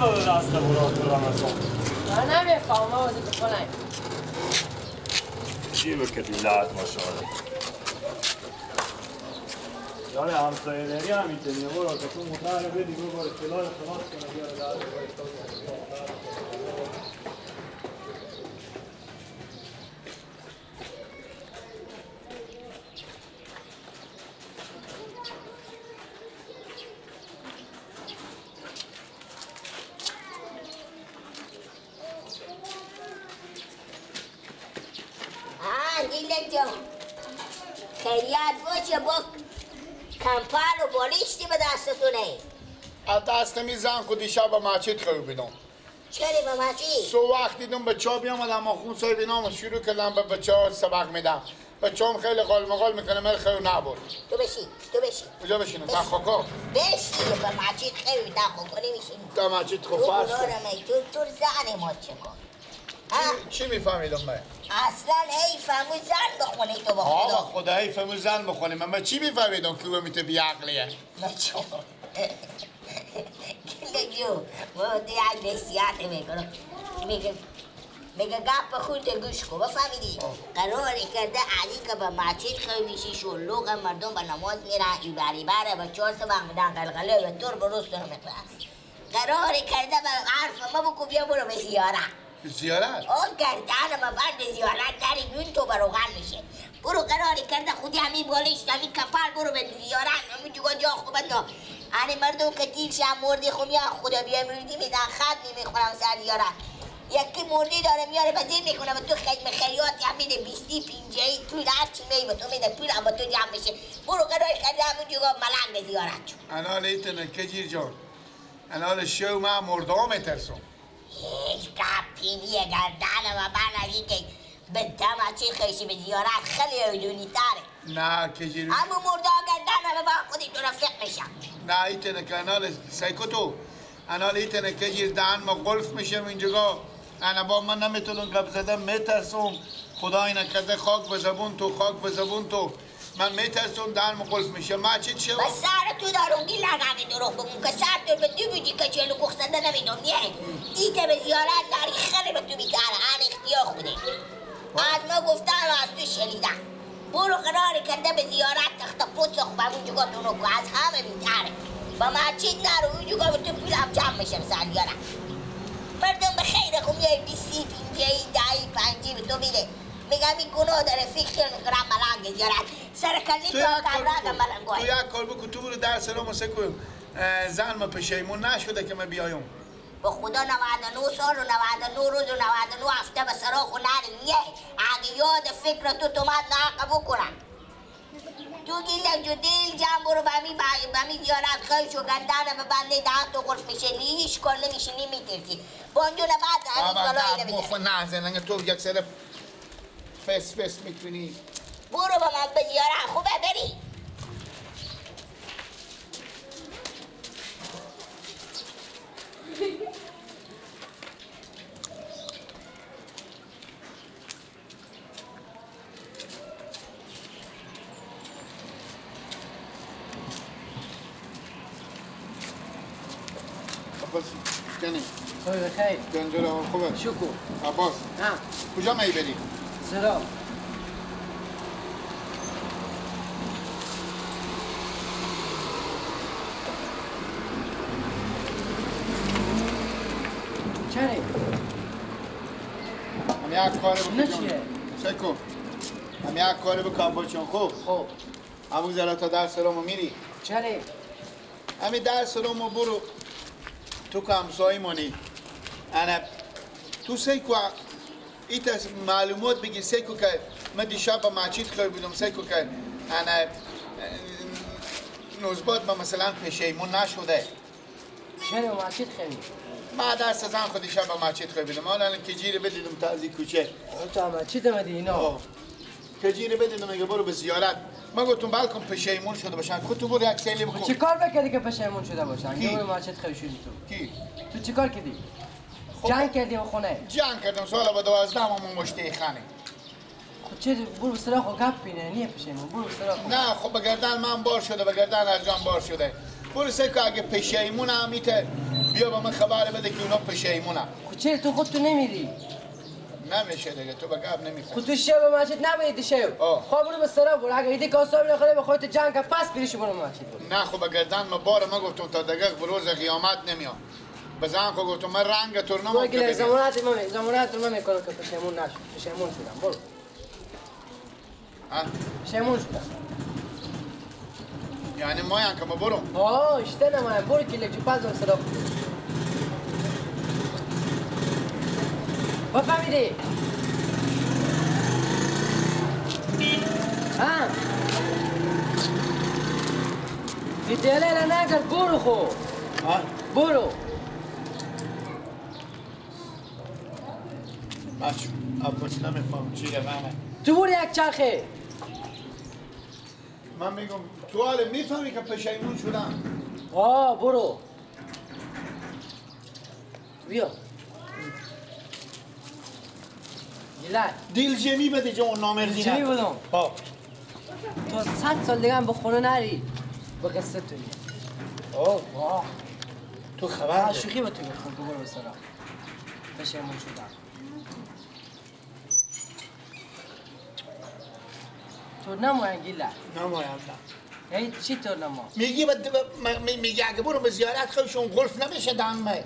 داده دست برات تو رمضان. من نمیخوام ما واسه تو کنم. چی بکتی لعت ماشاءالله. یعنی همسایه داری هم میتونی برو که تو مطهر بدی برو اطلاع خلاص کنه بیاره در خیریت باشه با کمپر و بالشتی به دستتونه. از دست میزن خودی شب به مسجد خوی بیدم. چرا به مسجد؟ سو وقت دیدم بچه ها بیامدم آخون صاحب اینام شروع کردم به بچه ها سبق میدم. بچه هم خیلی قال مقال میکنه من خیلی نبرد. تو بشین، تو بشین. کجا بشینم؟ تا خاکا. بشین به مسجد خیلی تا خاکا نمیشینی. تا مسجد خو فرض تو تو زن ما چه کن؟ چی میفهمیدم من؟ اصلا حیفمو زن بخونه تو با خدا. آقا خدا حیفمو زن بخونه من چی میفهمیدم که میته بی عقلیه؟ گلو ما دیگه نصیحت میکنم. میگه گپ خودت گوش کن بفهمیدی؟ قرار کرده علی که به مسجد خیلی میشی شلوغ مردم به نماز میرن ایبری بره به چهار سبق میدن قلقله به تور بروز تو میخورن. قرار کرده به حرف ما بکن بیا برو به زیارت. زیارت؟ آن گردن ما بعد زیارت داری نون تو بروغن میشه. برو قراری کرده خودی همین بالش همین کفر برو به زیارت همین جگاه جا خوبه نه. یعنی مردم که تیر شم مردی خو میان خدا بیامرزی میدن خط میخورم سر زیارت. یکی مردی داره میاره بزیر میکنه به تو خدمه خیریات هم میده 20 50 پول هر چی می به تو میده پول هم با تو جمع میشه. برو قراری کرده همون جگاه ملنگ به زیارت چون. انا لیتنه کجیر جان. انا شو من مرده ها میترسم. هیچ گپی نیه گردن و من از اینکه به تمچی خیشی به زیارت خیلی ایدونی تره. نه کجیرو همون مرده ها گردن و من خودی تو رفیق میشم. نه ایتنه که انال سیکو تو انال ایتنه کجیر دهن ما قلف میشم اینجا. انا با من نمیتونم گپ زدم میترسم. خدا اینه کرده خاک به زبون تو خاک به زبون تو. من میترسم دهنم قلف میشه. من چی چه؟ بس سر تو دارونگی لگنگ دروغ بگم که سر تو به تو بودی که چلو گخت زده نمیدونم نیه. ای که به زیارت داری خیلی به تو بیتره. هر اختیار خوده. از ما گفتن و از تو شنیدن. برو قرار کرده به زیارت تخت پوست خوب همون جگاه تو نکو از همه بیتره. با مسجد نرو اون جگاه به تو پولم جمع میشه سر زیارت. مردم به خیر خو میای 20 50 10 5 به تو میده. میگم این گناه داره فکر میکنم ملنگ زیارت سر کلی تو کمرنگ ملنگ. تو یک کار بکن تو برو در سلام سکو زن ما پشیمون نشده که من بیایم. به خدا 99 سال و 99 روز و 99 هفته به سراخ و نریم یه اگه یاد فکر تو تومد نه بکنم. تو گیلک جو دل جمع برو بمی زیارت خیش و گردن به بنده دهن تو قلف میشه هیچ کار نمیشه نمیترسی. بانجون بعد همین بالایی نمیترسی. نه زنگ تو یک سر فس فس میکنی. برو با من به زیارت خوبه بری. عباس کنی؟ صبح بخیر. جنجال خوبه؟ شکر. عباس کجا می بری؟ سلام. چرا؟ هم یک کاری بکن. چیه؟ سکو. هم یک کاری بکن بچون خوب. خوب. همون زرا تا در سلامو میری. چرا؟ همین در سلامو برو. تو که همسایه مانی. انا تو سیکو ایت از معلومات بگیر سیکو که من دیشب با مسجد خیلی بودم سیکو که انا نوزباد ما مثلا پشیمون نشده. چرا مسجد خیلی؟ ما دست زن خود دیشب با مسجد خیلی بودم. حالا که جیر بدیدم تا از کوچه. تو مسجد اومدی اینا؟ که جیر بدیدم میگه برو به زیارت. من گفتم بلکم پشیمون شده باشن. خود تو برو یک سیلی بکن. چه کار بکردی که پشیمون شده باشن؟ کی؟ برو مسجد خیلی شدی تو. کی؟ تو چیکار کردی؟ جنگ کردی با خونه؟ جنگ کردم سال با 12 ما مشتی خانه. خب چه برو سراغ و گپ بینه نیه پشیمون برو سراغ. نه خب به گردن من بار شده به گردن از جان بار شده. برو سکو اگه پشیمون هم میته بیا با من خبر بده که اونا پشیمونن. خب چرا تو خودتو نمیری؟ نمیشه دیگه، تو به گپ نمیفهمی. خود تو شب مسجد نباید شب. خب برو به سرا برو، اگه ایده کاساب نخوره به خودت جنگ پس بریش برو مسجد. نه خب به گردن ما بار ما گفتم تا دقیق به روز قیامت نمیام. به زن خود گفتم من رنگ تو نمام که ببینم. زمانت ما میکنم که پشیمون نشم. پشیمون شدم. برو. ها؟ پشیمون شدم. یعنی مایم که ما برو. آه اشته نمایم برو که لکچو پس برو صدا. بفهمیدی؟ ها؟ دیتیله نکرد برو خو. ها؟ برو. بچه عباس نمیفهم چیه منه. تو برو یک چرخه. من میگم تو حالا میفهمی که پشیمون شدم. آه برو. بیا. دیل جمی بده جون نامردی جمی بدم. تو 100 سال دیگه هم به خونه نری به قصه تو آه واه تو خبر داری؟ شوخی با تو گفتم که برو به سرا پشیمون شدم. تو نمایم گیله نمایم نه. هیچ چی تو نما میگی میگی اگه برو به زیارت خودشون قلف نمیشه دمه.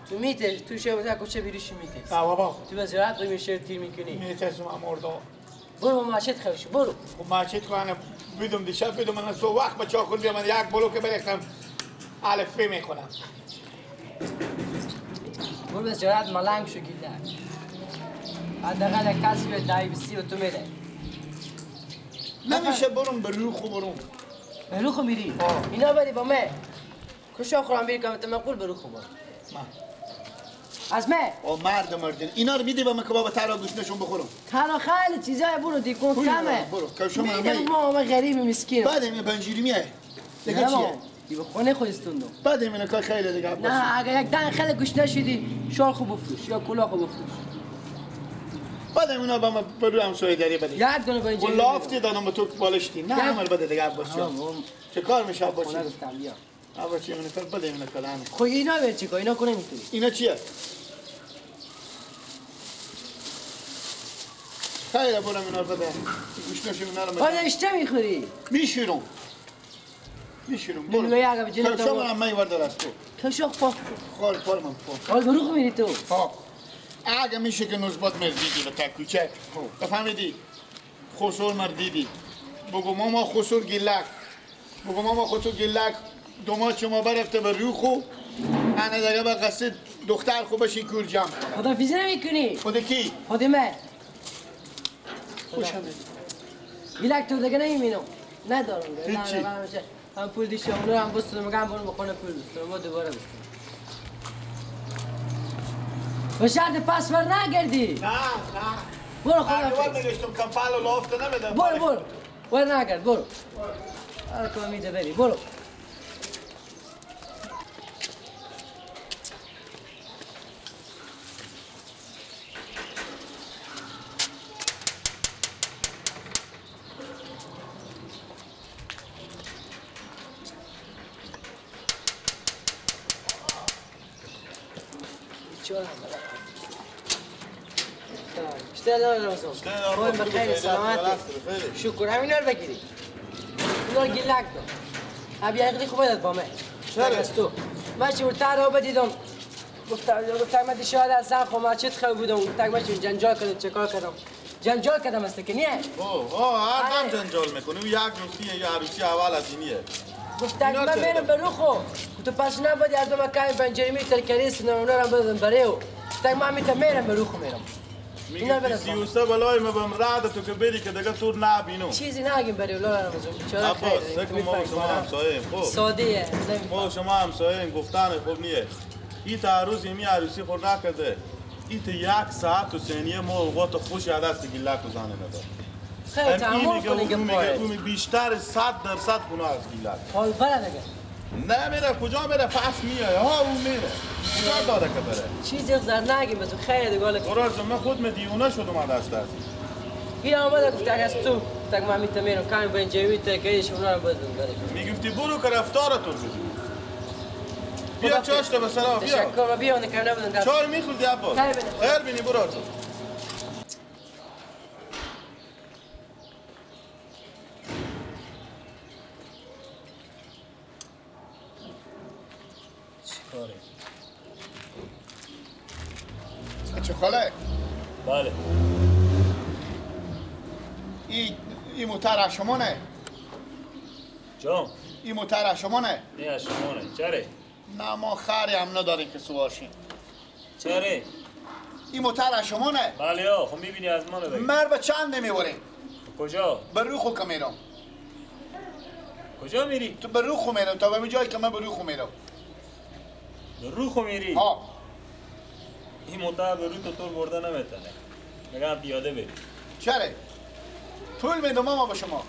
تو میترسی تو شب از کوچه بیریشی میترسی. نه بابا تو به زیارت قیمی شیر تیر میکنی میترسم امردا. برو با مسجد خوش برو. خب مسجد کنم بدم دیشب بدم من صبح وقت بچا خود من یک بلوک برختم الف ب میکنم. برو به زیارت ملنگ شو گیله. حداقل یک کسی به دایی بسی و تو میده. نمیشه برم به روخو برم. به روخو میری؟ اینا بری با من. کشا خورم بری که تو مقبول به روخو برو. من از من او مرد مردین اینا رو میدی به من که بابا ترا گوشنشون بخورم. ترا خیلی چیزای برو دیکن کمه. برو کشم من ما غریب مسکین. بعد این پنجیری میای دیگه چیه؟ دی به خونه خودستون بعد این کار خیلی دیگه. نه اگه یک دن خیلی گوش نشدی شال خوب بفروش یا کلاه خوب بفروش. بعد اینا با ما برو همسایه داری بده. یک دونه پنجیری. ولافتی دادم به تو بالشتی. نه عمل بده دیگه عباس جان. چه کار میشه عباس؟ خونه گفتم بیا. عباس اینا کار بده اینا کلام. خب اینا به چیکار اینا کنه میتونی. اینا چیه؟ خیلی برم اینا بده. گوش نشیم اینا رو. آره اشته میخوری؟ میشورم. میشورم. برو. لولوی عقب جنت. تو من میوارد از تو. تو شخ پاک. خال پال من پاک. حال بروخ میری تو. ها. اگه میشه که نزبات مردیدی به تکوچه. بفهمیدی؟ خسور مردیدی. بگو ماما خسور گیلک. بگو ماما خسور گیلک. دوما شما برفته به روخو. انا دیگه به قصد دختر خوب بشی کور جمع. خدا فیزی نمیکنی. خود کی؟ خود من. خوش آمد. گیلک تو دیگه نمیبینم. ندارم. هیچی. هم پول دیشم اونو هم بستم میگم برو بخونه پول بستم ما دوباره بستم. به شرط پس بر نگردی. نه نه. برو خدا. اول نگشتم کمپال و لافت نمیدم. برو برو. برو نگرد برو. آره تو میده بری برو. بخیر سلامتی شکر همینا رو بگیری اینا رو گیلک دار ابی عقلی خوب داد با من. چرا؟ از تو من چه تر رو دیدم گفتم من شاید از زن خو مسجد خیلی بودم گفتم من چه جنجال کردم چه کار کردم جنجال کردم است که نیه. اوه هر دم جنجال میکنی. یک دوستیه یا عروسی اول از اینیه. گفتم من میرم به روخو تو پس نبودی از من کای پنجره میتر کریس نه اونا رو بدم برای او. گفتم من میرم به روخو میرم. میگه 33 بلای ما بم رد تو که بری که دیگه تو نبینم. چیزی نگیم بری ولا رمضان بیچاره خیر. ما شما همسایه‌ایم خب. ساده ما شما همسایه‌ایم گفتن خوب نیه. این تا عروس می عروسی خود نکرده. این تا یک ساعت و ثانیه ما اوقات خوش از دست گیلک و زنه نداره. خیلی تحمل کنی که میگه بیشتر 100% گناه از گیلک. حال بره دیگه. نمیره کجا میره پس میاد ها اون میره کجا داره که بره چیزی زر نگیم به تو خیر دیگه. قرار جان من خود دیوونه شدم از دست از این آمده گفت از تو گفت من میتونم کمی بنجمی تا که ایش اونا رو بدم بره. میگفتی برو که رفتار تو بدی. بیا چاشت به سلام بیا. تشکر بیا نکرم نبودم. چای میخوردی عباس؟ خیر بینی برو تو. چه خاله؟ بله. این موتر از شما نه؟ جان؟ این موتر از شما نه؟ نه از شما نه. چرا؟ نه ما خری هم نداریم که سوار شیم. چرا؟ این موتر از شما نه؟ بله ها، خب میبینی از ما نداری. مر به چند نمیبریم؟ کجا؟ به رو خو که میرم. کجا میری؟ تو به رو خو میرم، تا به جایی که من به رو خو میرم. به رو خو میری؟ ها. این موتر به رو تو طور برده نمیتونه. میگم پیاده بری. چرا؟ پول میدم ماما به شما.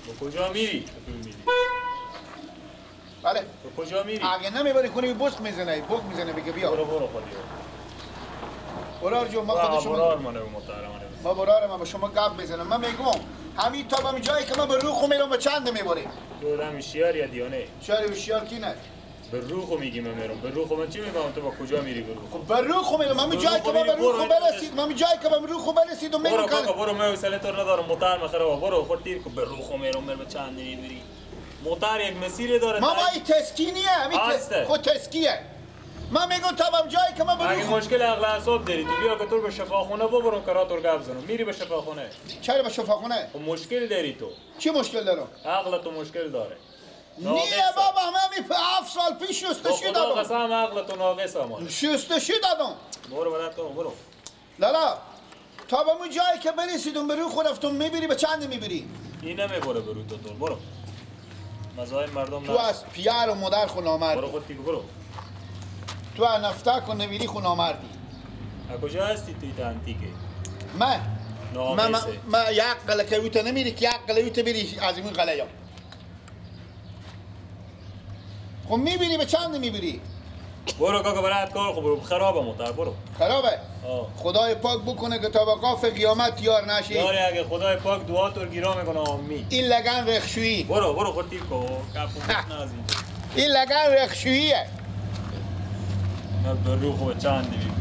به کجا میری؟ پول میدی. بله. به کجا میری؟ اگه نمیبری خونه بوق میزنه، بوق میزنه بگه بیا. برو برو خودی. برار جو ما خود شما. برار منو محترمانه. ما برار ما به شما گپ میزنم. من میگم همین تا به جایی که من به رو خو میرم به چند میبری؟ تو دم شیار یا دیانه؟ شیار و شیار کی نه؟ به روخو میگی من میرم. به روخو من چی میفهمم تو با کجا میری به روخو؟ خب به روخو میرم. من جایی که من به روخو برسید، من جایی که من به روخو برسید و میرم. برو کاکا برو، من حوصله تو ندارم. موتر مخره برو خود تیر کو. به روخو میرم به چند میری؟ موتر یک مسیر داره. ماما این تسکی نیه، همین خود تسکیه. من میگم تا به جایی که من به روخو. اگه مشکل عقل اعصاب داری تو بیا که تو به شفاخونه ببرم که راه تو گپ زنم. میری به شفاخونه؟ چرا به شفاخونه؟ خب مشکل داری تو. چی مشکل دارم؟ عقل تو مشکل داره. نیه بابا، من 7 سال پیش شستشو دادم. خدا قسم عقل تو ناقص آمد. شستشو دادم. برو برو تو برو. لالا تا به اون جایی که برسیدم به روی خود رفتم میبری به چند میبری؟ این نمیبره به روی تو برو. مزاحم مردم تو از پیار و مادر خو نامردی. برو خود دیگه برو. تو از نفتک و نمیری خو نامردی. از کجا هستی توی تا انتیکه؟ من من یک قله که اوت نمیری که یک قله اوت بری از این قله. خب میبینی به چند میبری؟ برو کاکا برات کار خب برو خرابه موتر برو. خرابه؟ خدای پاک بکنه که تا به قاف قیامت یار نشی. یاری اگه خدای پاک دعا تو گیرا میکنه آمین. این لگن رخشویی. برو برو خود تیر کو کپ نازی. این لگن رخشوییه. نه برو خب چند میبری؟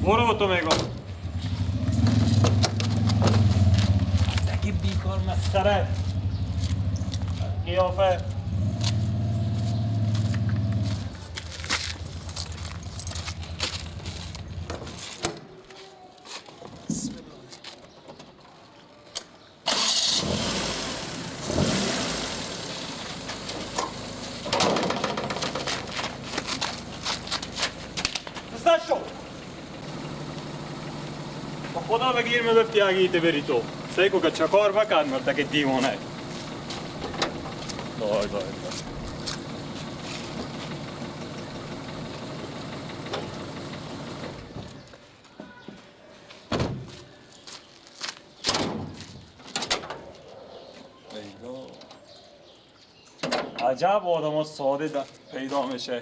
برو تو میگم. بیکار مسخره قیافه. شو با خدا بگیر میگفتی اگه ایته بری تو سیکو که چکار بکن مرده که دیوانه. وای وای وای. عجب آدم ها ساده پیدا میشه.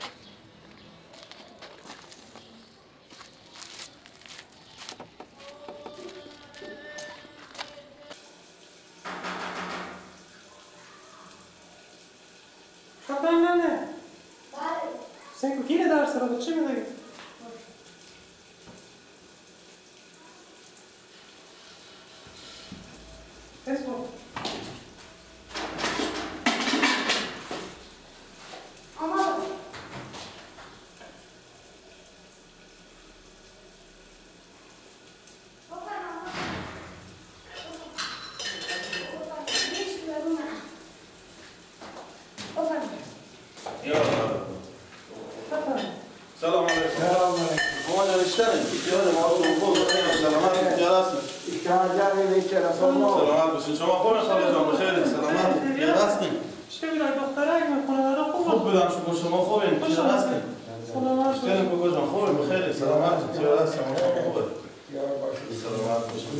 سلام علیکم. سلام علیکم. ما نوشتنیم. سلامت باشین. شما خوبین خاله جان؟ بخیر. سلامت. خیر هستین؟ چه می‌دونم دخترک میخونه داره خوب. خوب بودم شما. شما خوبین؟ خیر هستین؟ سلامت. خیر کوکو جان خوبین؟ بخیر. سلامت. خیر هستین؟ شما خوبه. سلامت باشین.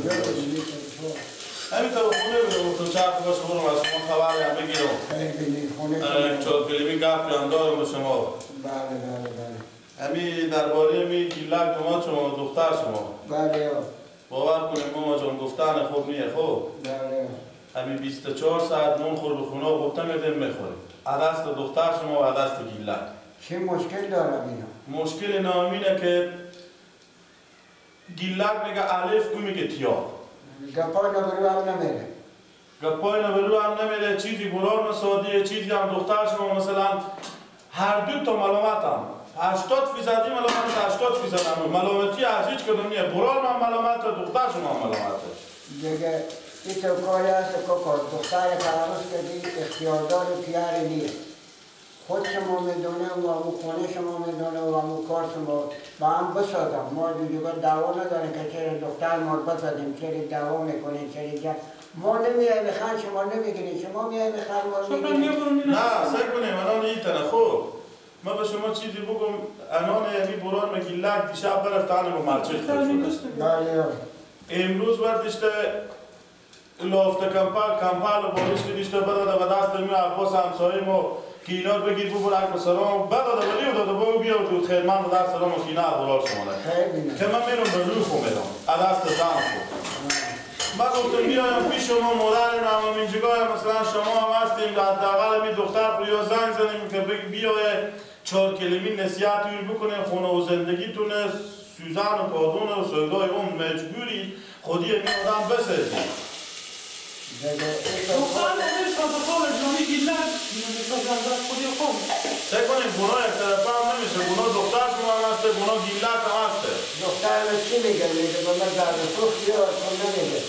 همینطور خونه بودم گفتم چرخ باشه برم از شما خبری هم بگیرم. خیلی چهار کلمی گپی هم دارم با شما. بله بله بله. همین درباره می گیلک دوماد شما دختر شما. بله. باور کنیم ماما جان گفتن خوب نیه. خوب؟ بله. همین 24 ساعت نون خور به خونه و قطه میدیم میخوریم. عدست دختر شما و عدست گیلک. چه مشکل دارم اینا؟ مشکل اینا اینه که گیلک میگه الف، او میگه تیا. گپای نبرو هم نمیره. گپای نبرو هم نمیره، چیزی برار مسادیه، چیزی هم دختر شما مثلا هر دو تا ملامت هم 80% ملامت، 80% هم ملامتی از هیچ کدوم نیه. برار من ملامت، دختر شما ملامته. دیگه این تو کاری هست که کار دختر که عروس کردی اختیاردار پیار نیست. خود شما میدونه و همون خونه شما میدونه و همون کار شما با هم بسازم. ما دیگه دعوا نداریم که چرا دختر ما رو بزدیم، چرا دعوا میکنیم، چرا جنگ. ما نمیایم خان، شما نمیگیریم، شما میایم خان ما میگیریم. نه سعی کنیم الان این تنه. خب ما به شما چیزی بگم، الان یعنی بران میگی لک دیشب برفت تنه با مرچه خود شده. امروز وردشته لافته کمپل و بالشت دیشته بداده و دست می عباس همسایه ما که اینا رو بگیر ببر اک سلام بداده ولی و داده با بیا تو خیرمند و در سلام و خینه برار شما نه که من میرم به روی خو میرم دست زن خو. من گفتم بیایم پیش شما مادر هم اینجا مثلا شما هم هستیم حداقل می دختر خو یا زنگ زنیم که بیای 4 کلمی نصیحت بکنه خونه و زندگیتونه سوزن و پادون و سودای اون مجبوری خودی می آدم بسازی. سه کنیم گناه یک طرفه هم نمیشه، گناه دختر شما هم هسته، گناه گیلک هم هسته. دختر من چی میگه؟ میگه به من زرد سرخ بیار کن نمیگه.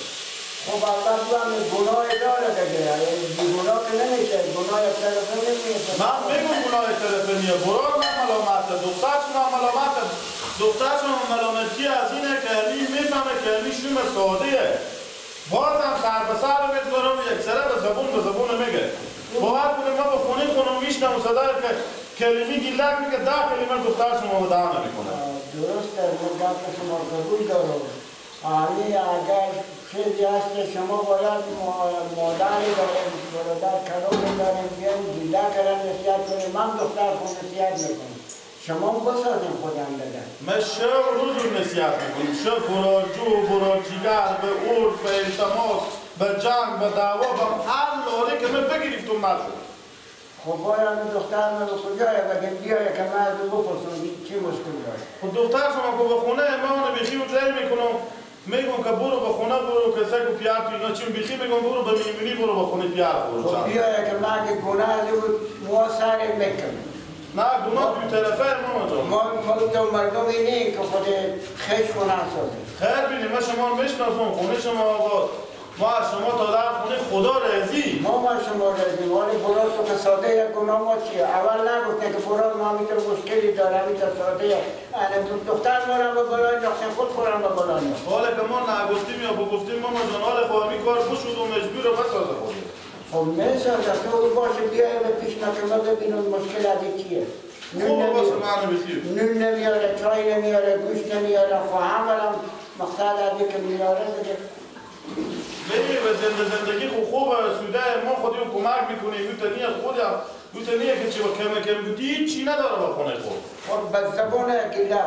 خب البته هم گناه داره دیگه، بیگناه که نمیشه، گناه یک طرفه نمیشه. من میگم گناه یک طرفه نیه، برار من ملامته، دختر شما ملامته. دختر شما ملامتی از اینه که همی میفهمه که همی شوم ساده. بازم سر به سر میگذارم یک سره به زبون به زبون میگه. باور کنیم ما به خونه خونم میشنم و صدا که کلمی گیلک میگه 10 کلمه دختر شما به دهن نمیکنه. درسته، من گپ شما قبول دارم. یعنی اگر چیزی هست شما باید مادری داریم، برادر کلام داریم، بیایم گیلک را نصیحت کنیم. من دختر خود نصیحت میکنم. شما بسازیم خودم بدن. من شب روز رو نصیحت میکنیم. شب براجو و براجیگر به عرف، به التماس، به جنگ، به دعوا، به هر لاره که من بگیریفتون نشد. خب باید دختر من به کجایه بگیم بیایه که من از او بپرسم چی مشکل داره. خب دختر شما که به خونه من اونو بیخی و جای میکنم میگم که برو به خونه برو که سگ و پیار تو اینا چون بیخی میگم برو به میمونی برو به خونه پیار برو. خب بیایه که من که گناه از او مو سر میکنم. نه گناه توی طرفه ماما جان. ما تو مردمی نیم که خود خیش خونه سازیم. خیر بینیم من شما رو میشناسم، خونه شما آقا. ما از شما تا در خونه خدا رضی. ما ما شما رضی. ولی برای تو که ساده یک گناه ما چیه؟ اول نگفته که برای ما میتونه مشکلی داره، میتونه ساده یک. دختر ما رو به بالای انداختیم، خود خورم به بالای انداختیم. حالا که ما نگفتیم یا بگفتیم ماما جان حال خواهمی کار بشود و مجبور رو بسازه خودی. خب میسازه تو باشه بیایه به پیش ما که ما ببینیم مشکل از چیه. نون نمیاره، چای نمیاره، گوشت نمیاره، خواهم برم مقصد از که میاره دیگه. ببین به زندگی خوبه سوده ما خودی رو کمک میکنیم. یوتنیه خودم یوتنیه که چی با کمه کم بودی چی نداره با خونه خود. خب بد زبونه گیله.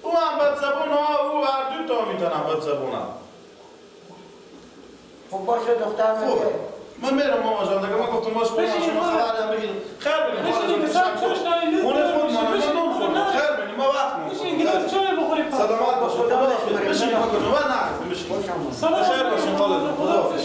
او هم بد زبون ها، او هر دو تا میتونم بد زبونم. خب باشه دختر میگه. من میرم ماما جان دیگه، من گفتم باش برم شما خبر هم بگیریم. خیر بینیم خونه خود ما نون خوردیم. خیر بینیم ما وقت بشین چای بخوریم. سلامت باش، خدا حافظ. بشین خدا جان، نه بشین. خیر باشین خاله جان، خدا حافظ.